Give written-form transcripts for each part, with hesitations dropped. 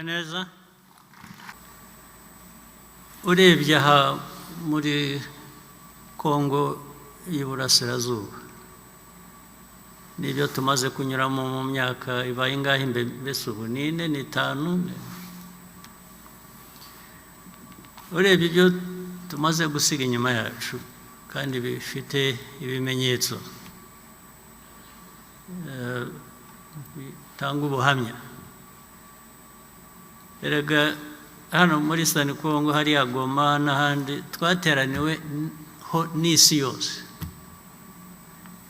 Neza, urebye aha muri Kongo y'Iburasirazuba n'ibyo tumaze kunyuramo mu myaka ibaye ingahe mbese ubu, ni ine, ni itanu, urebye ibyo tumaze gusiga inyuma yacu kandi bifite ibimenyetso bitanga ubuhamya. Erega hano muri Eastern Congo, hariya Goma n'ahandi, twateraniwe ho n'isi yose.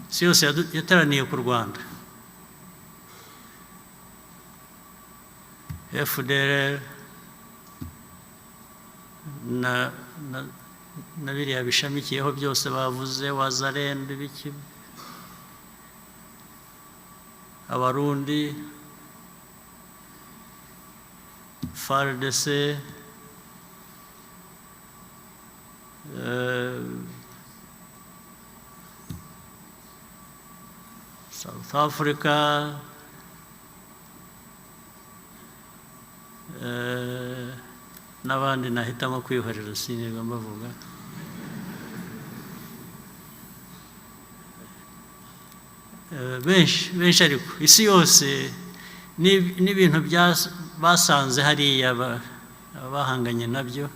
Isi yose yateraniye ku Rwanda, FDLR na biriya bishamikiyeho byose bavuze, Wazalendo, ibiki, Abarundi, FARDC, South Africa, n'abandi nahitamo kwihorera sinirwa mbavuga. Benshi benshi, ariko isi yose n'ibintu basanze hariya bahanganye nabyo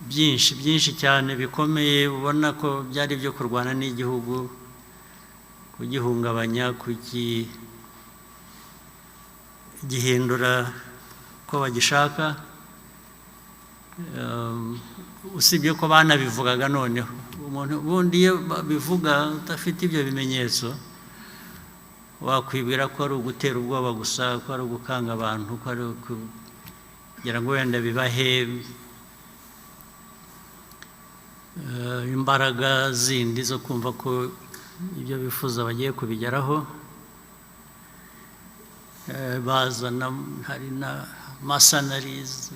byinshi byinshi cyane bikomeye, ubona ko byari ibyo kurwana n'igihugu, kugihungabanya, kugihindura ko bagishaka. Usibye ko banabivugaga, noneho umuntu ubundi iyo babivuga udafite ibyo bimenyetso, wakwibwira ko ari ugutera ubwoba gusa, ko ari ugukanga abantu, ko ari kugira ngo wenda bibahe imbaraga zindi zo kumva ko ibyo bifuza bagiye kubigeraho. Bazana hari na mercenaries,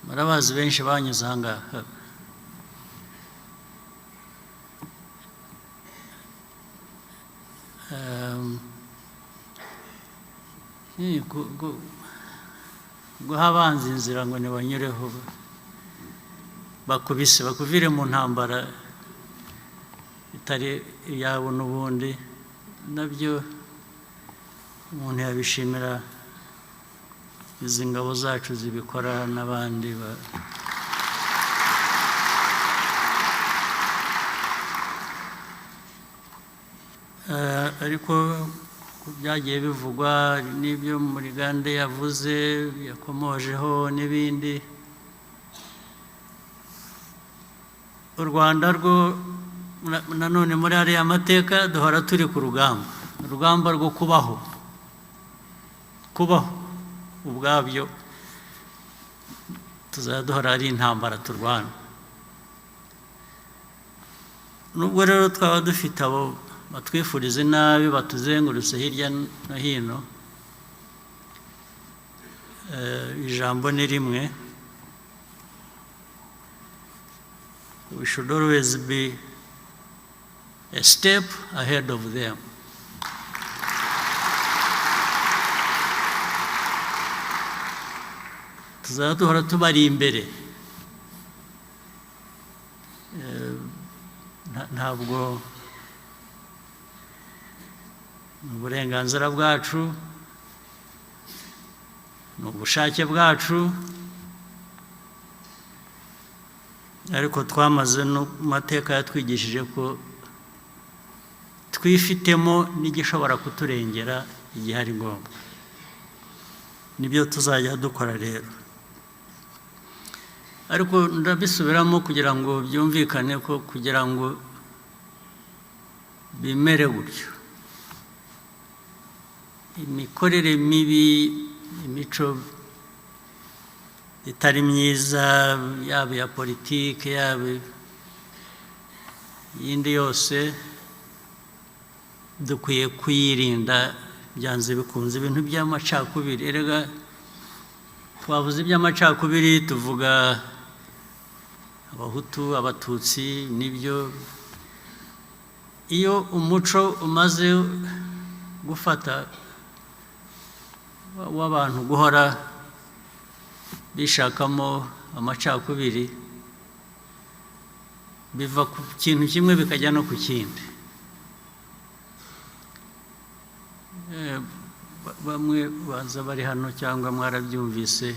murabazi, benshi banyuze aha ngaha. Guha abanzi inzira ngo ntibanyureho, bakubise bakuvire mu ntambara itari iyabo n'ubundi, nabyo umuntu yabishimira izi ngabo zacu zibikora n'abandi ba. Ariko byagiye bivugwa n'ibyo Murigande yavuze, yakomojeho n'ibindi, u Rwanda rwo nanone muri ariya mateka duhora turi ku rugamba, urugamba rwo kubaho. Kubaho ubwabyo tuzajya duhora ari intambara turwana. Nubwo rero twaba dufite abo batwifuriza inabi batuzengurutse hirya no hino, ijambo ni rimwe: we should always be a step ahead of them. Tuzajya duhora tubari imbere. Ntabwo ni uburenganzira bwacu, ni ubushake bwacu, ariko twamaze no mu mateka yatwigishije ko twifitemo n'igishobora kuturengera igihe ari ngombwa. Nibyo tuzajya dukora rero. Ariko ndabisubiramo kugira ngo byumvikane ko kugira ngo bimere gutyo, imikorere mibi, imico itari myiza, yaba iya politiki, yaba iyindi yose, dukwiye kuyirinda byanze bikunze. Ibintu by'amacakubiri, erega twavuze iby'amacakubiri, tuvuga Abahutu, Abatutsi, nibyo. Iyo umuco umaze gufata w'abantu guhora bishakamo amacakubiri, biva ku kintu kimwe bikajya no ku kindi. Bamwe baza bari hano cyangwa mwarabyumvise,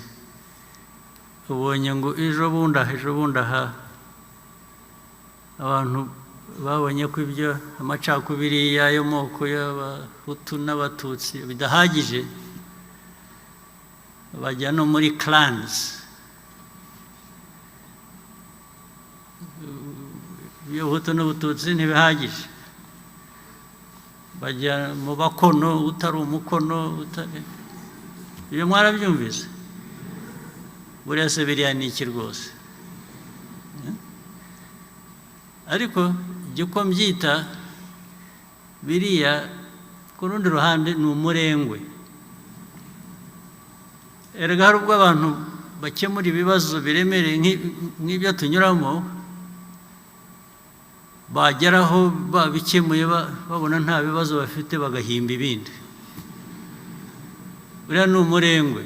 ubonye ngo ejo bundi aha abantu babonye ko ibyo amacakubiri y'ayo moko y'Abahutu n'Abatutsi bidahagije, bajya no muri clans. Iby'Ubuhutu n'Ubututsi ntibihagije, bajya mu Bakono, utari Umukono utari. Ibyo mwarabyumvise. Buriya se biriya ni iki rwose? Ariko jya uko mbyita biriya, ku rundi ruhande ni umurengwe. Erega hari ubwo abantu bakemura ibibazo biremereye nk'ibyo tunyuramo, bageraho babikemuye, babona nta bibazo bafite, bagahimba ibindi. Buriya ni umurengwe.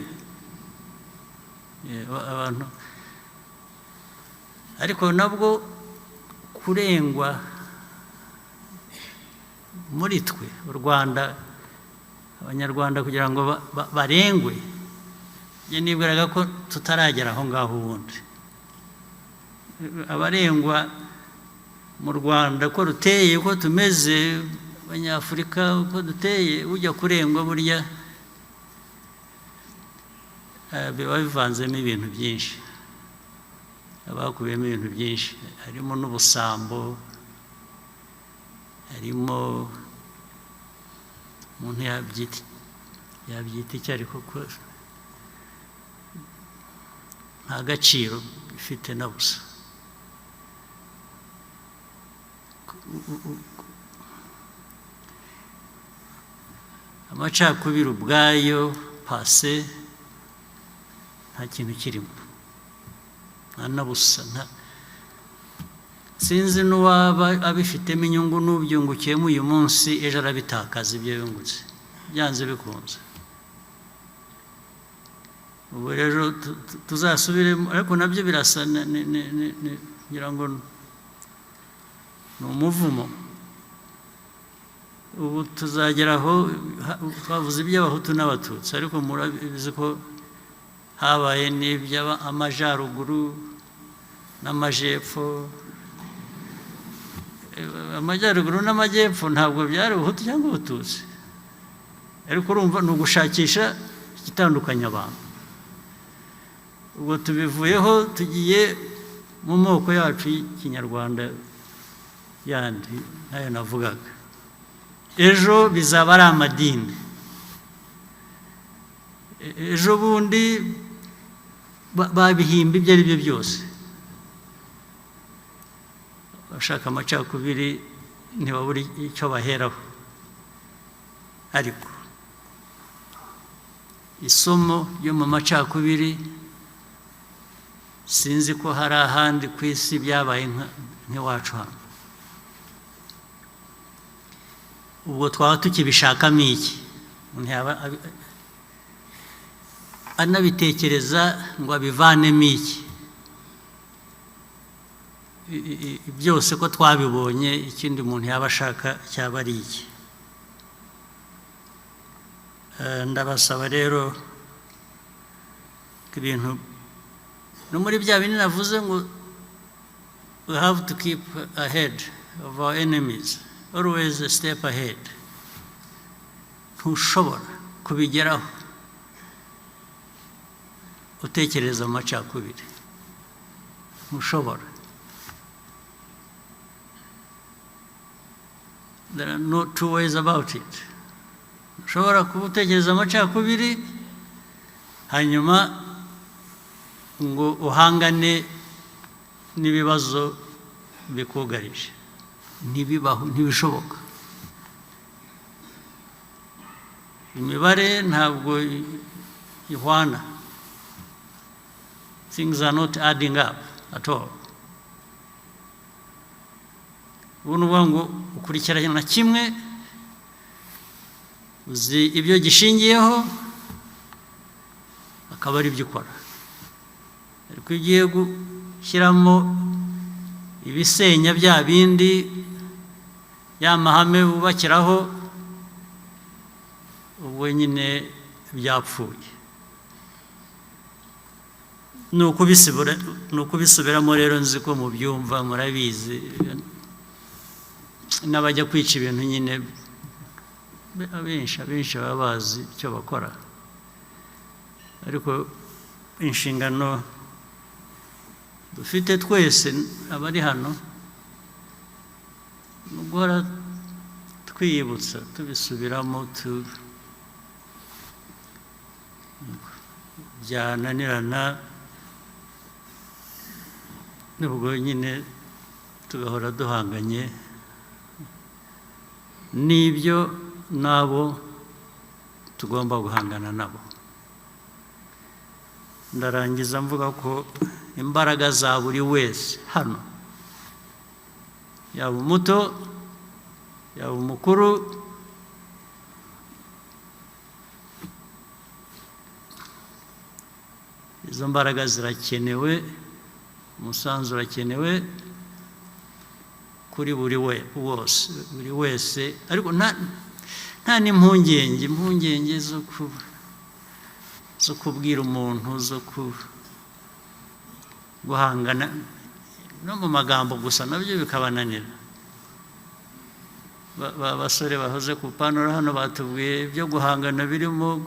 Abantu ariko nabwo kurengwa muri twe u Rwanda, Abanyarwanda, kugira ngo barengwe, njye nibwiraga ko tutaragera aho ngaho. Ubundi abarengwa mu Rwanda, uko ruteye, uko tumeze Abanyafurika, uko duteye, ujya kurengwa burya biba bivanzemo ibintu byinshi, haba hakubiyemo ibintu byinshi, harimo n'ubusambo, harimo, umuntu yabyita icyo, ariko ko nta gaciro bifite na busa. Amacakubiri ubwayo per se nta kintu kirimo, nta na busa. Nta sinzi n'uwaba abifitemo inyungu n'ubyungukiyemo uyu munsi, ejo arabitakaza ibyo yungutse, byanze bikunze. Ubu rero tuzasubiremo, ariko nabyo birasa ngira ngo ni umuvumo. Ubu tuzagera aho twavuze iby'Abahutu n'Abatutsi, ariko murabizi ko habaye n'iby'Amajyaruguru n'Amajyepfo. Amajyaruguru n'Amajyepfo ntabwo byari Ubuhutu cyangwa Ubututsi, ariko urumva ni ugushakisha igitandukanya abantu. Ubwo tubivuyeho, tugiye mu moko yacu y'Ikinyarwanda yandi nayo navugaga. Ejo bizaba ari amadini, ejo bundi babihimba ibyo ari byo byose. Abashaka amacakubiri ntibabura icyo baheraho. Ariko isomo ryo mu macakubiri, sinzi ko hari ahandi ku isi byabaye nk'iwacu hano. Ubwo twaba tukibishakamo iki? Umuntu yaba anabitekereza ngo abivanemo iki? Byose ko twabibonye, ikindi umuntu yaba ashaka cyaba ari iki? Ndabasaba rero ko ibintu no muri bya bindi navuze ngo we have to keep ahead of our enemies, always a step ahead, ntushobora kubigeraho utekereza amacakubiri, ntushobora. There are no two ways about it. Ushobora kuba utekereza amacakubiri, hanyuma ngo uhangane n'ibibazo bikugarije. Ntibibaho, ntibishoboka. Imibare ntabwo ihwana. Things are not adding up at all. Ubu ni ukuvuga ngo ukurikirana kimwe, uzi ibyo gishingiyeho, akaba ari byo ukora. Ariko iyo ugiye gushyiramo ibisenya bya bindi, ya mahame wubakiraho, ubwo nyine byapfuye. Ni ukubisubiramo rero. Nzi ko mubyumva, murabizi, n'abajya kwica ibintu nyine, abenshi baba bazi icyo bakora. Ariko inshingano dufite twese abari hano ni uguhora twiyibutsa, tubisubiramo. Byananirana, nubwo nyine tugahora duhanganye n'ibyo n'abo tugomba guhangana nabo. Ndarangiza mvuga ko imbaraga za buri wese hano, yaba umuto, yaba umukuru, izo mbaraga zirakenewe, umusanzu urakenewe kuri buri we wose, buri wese. Ariko nta n'impungenge, impungenge zo kubwira umuntu, zo guhangana no mu magambo gusa, nabyo bikabananira. Ba basore bahoze ku panuro hano batubwiye ibyo guhangana birimo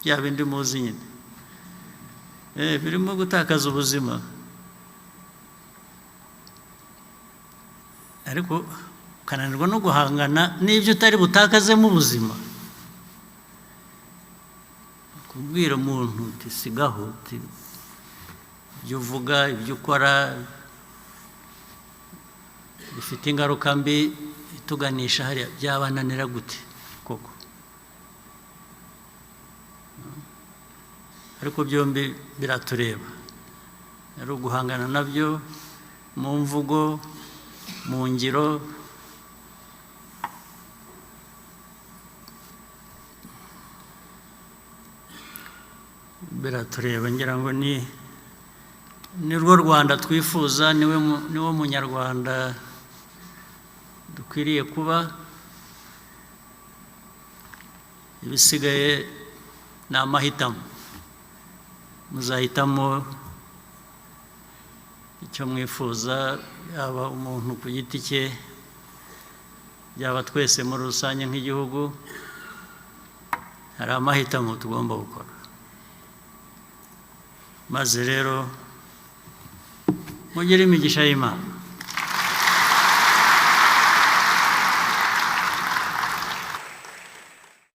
bya bindi muzi nyine, birimo gutakaza ubuzima. Ariko ukananirwa no guhangana n'ibyo utari butakazemo ubuzima. Kubwira umuntu uti: "Sigaho," uti: "Ibyo uvuga, ibyo ukora bifite ingaruka mbi ituganisha hariya," byabananira gute koko? Ariko byombi biratureba, ari uguhangana nabyo mu mvugo, mu ngiro. Biratureba. Ngira ngo ni rwo Rwanda twifuza, niwo Munyarwanda dukwiriye kuba. Ibisigaye ni amahitamo. Muzahitamo icyo mwifuza, yaba umuntu ku giti cye, yaba twese muri rusange nk'igihugu. Hari amahitamo tugomba gukora. Maze rero mugire imigisha y'Imana.